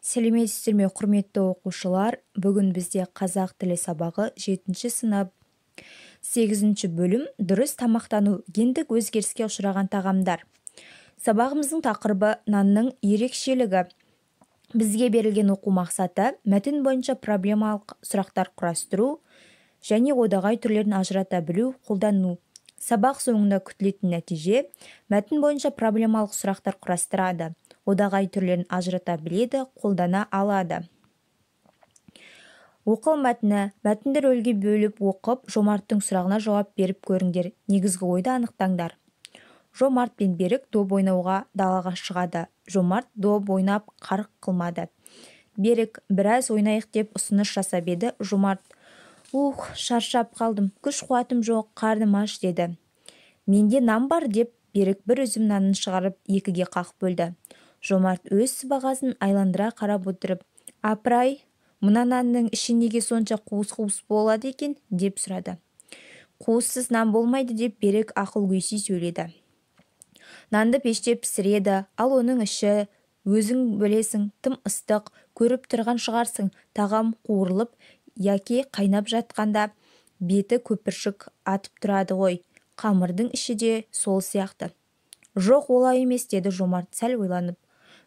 Сәлеметсіздер ме, құрметті оқушылар! Бүгін бізде қазақ тілі сабағы, 7 сынып, 8 бөлім, дұрыс тамақтану, гендік өзгеріске ұшыраған тағамдар. Сабағымыздың тақырыбы: нанның ерекшелігі. Бізге берілген оқу мақсаты: мәтін бойынша проблемалық сұрақтар құрастыру және одағай түрлерін ажырата білу, қолдану. Сабақ соңында күтілетін нәтиже: мәтін бойынша проблемалық сұрақтар құрастырады, одағай түрлерін ажырата біледі, қолдана алады. Оқыл мәтіні. Мәтінді рөлге бөліп оқып, Жомарттың сұрағына жауап беріп көріңдер. Негізгі ойды анықтаңдар. Жомарт пен Берік доп ойнауға далаға шығады. Жомарт доп ойнап қарық қылмады. Берік біраз ойнайық деп ұсыныс жасап еді, Жомарт: «Ух, шаршап қалдым, күш-қуатым жоқ, қарным аш», – деді. «Менде нан бар», – деп Берік бір үзім нанын шығарып, екіге қақ бөлді. Жомарт өз сыбағасын айландыра қарап отырып: «Апырай, мына нанның іші неге сонша қуыс-қуыс болады екен?» – деп сұрады. «Қуыссыз нан болмайды», – деп Берік ақылгөйси сөйледі. «Нанды пеште пісіреді, ал оның іші, өзің білесің, тым ыстық. Көріп тұрған шығарсың, тағам қуырылып яки қайнап жатқанда беті көпіршік атып тұрады ғой. Қамырдың іші де сол сияқты». «Жоқ, олай емес», – деді Жомарт сәл ойланып.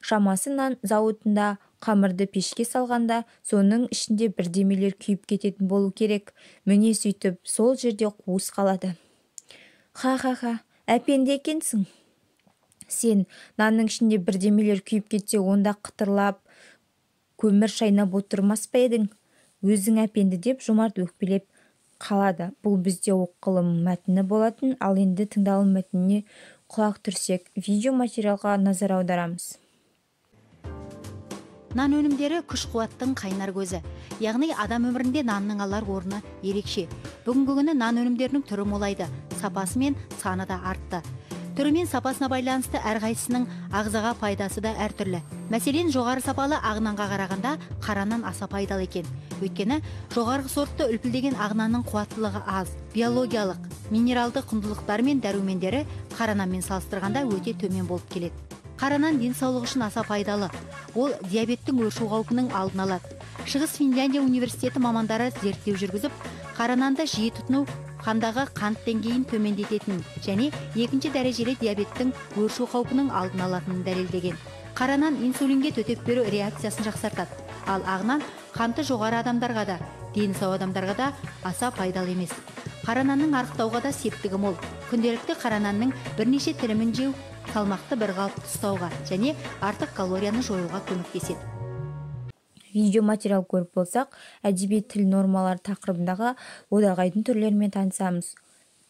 «Шамасы, нан зауытында қамырды пешке салғанда, соның ішінде бірдемелер күйіп кететін болу керек. Міне, сөйтіп сол жерде қуыс қалады». «Ха-ха-ха, әпенді екенсің сен! Нанның ішінде бірдемелер күйіп кетсе, онда қытырлап көмір шайнап отырмас па едің? Өзің әпенді», – деп Жомарт өкпелеп қалады. Бұл бізде оқылым мәтіні болатын. Ал енді тыңдалым мәтініне құлақ түрсек, видео материалға назар аударамыз. Нан өнімдері – күш қуаттың қайнар көзі. Яғни адам өмірінде нанның алар орны ерекше. Бүгінгі күні нан өнімдерінің түрі молайды, сапасы мен саны да артты. Түрі мен сапасына байланысты әрқайсысының ағзаға пайдасы да әртүрлі. Мәселен, жоғары сапалы ақ нанға қарағанда қара нан аса пайдалы екен. Өйткені жоғарғы сортты үлпілдеген ақ нанның қуаттылығы аз, биологиялық, минералды құндылықтары мен дәрумендері қара нанмен салыстырғанда өте төмен болып келеді. Қара нан денсаулық үшін аса пайдалы. Ол диабеттің өршу қаупінің алдын алады. Шығыс Финляндия университеті мамандары зерттеу жүргізіп, қара нанды жиі тұтыну қандағы қант деңгейін төмендететінін және екінші дәрежелі диабеттің өршу қаупінің алдын алатынын дәлелдеген. Қара нан инсулинге төтеп беру реакциясын жақсартады. Ал ақ нан қанты жоғары адамдарға да, дені сау адамдарға да аса пайдалы емес. Қара нанның арықтауға да септігі мол. Күнделікті қара нанның бірнеше тілімін жеу салмақты бір қалыпты ұстауға және артық калорияны жоюға көмектеседі. Видео материал көріп болсақ, әдеби тіл нормалары тақырыбындағы одағайдың түрлерімен танысамыз.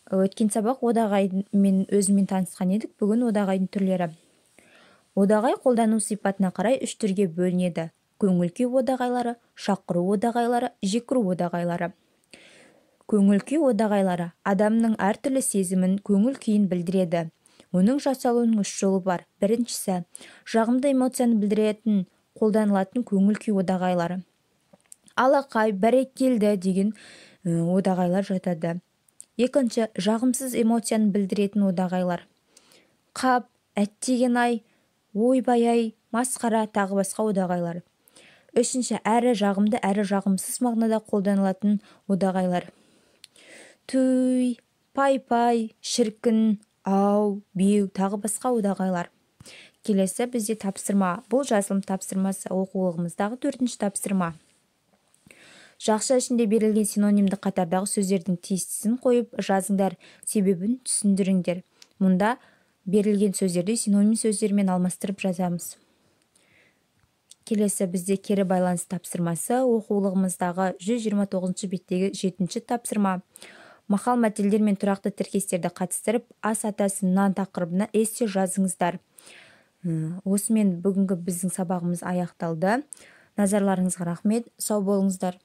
Өткен сабақ одағаймен өзімен танысқан едік, бүгін одағайдың түрлері. Одағай қолдану сипатына қарай үш түрге бөлінеді: көңіл күй одағайлары, шақыру одағайлары, жекіру одағайлары. Көңіл күй одағайлары адамның әртүрлі сезімін, көңіл күйін білдіреді. Оның жасалуының үш жолы бар. Біріншісі – жағымды эмоцияны білдіретін, қолданылатын көңіл күй одағайлары. Алақай, бәрекелді деген одағайлар жатады. Екінші – жағымсыз эмоцияны білдіретін одағайлар. Қап, әттеген-ай, ойбай-ай, масқара, тағы басқа одағайлар. Үшінші – әрі жағымды, әрі жағымсыз мағынада қолданылатын одағайлар. Түй, пай-пай, шіркін, ау, беу, тағы басқа одағайлар. Келесі бізде тапсырма. Бұл жазылым тапсырмасы, оқулығымыздағы төртінші тапсырма. Жақша ішінде берілген синонимді қатардағы сөздердің тиістісін қойып жазыңдар, себебін түсіндіріңдер. Мұнда берілген сөздерді синоним сөздермен алмастырып жазамыз. Келесі бізде кері байланыс тапсырмасы, оқулығымыздағы 129 беттегі жетінші тапсырма. Мақал мәтелдер мен тұрақты тіркестерді қатыстырып, ас атасы нан тақырыбына эссе жазыңыздар. Осымен бүгінгі біздің сабағымыз аяқталды. Назарларыңызға рахмет, сау болыңыздар.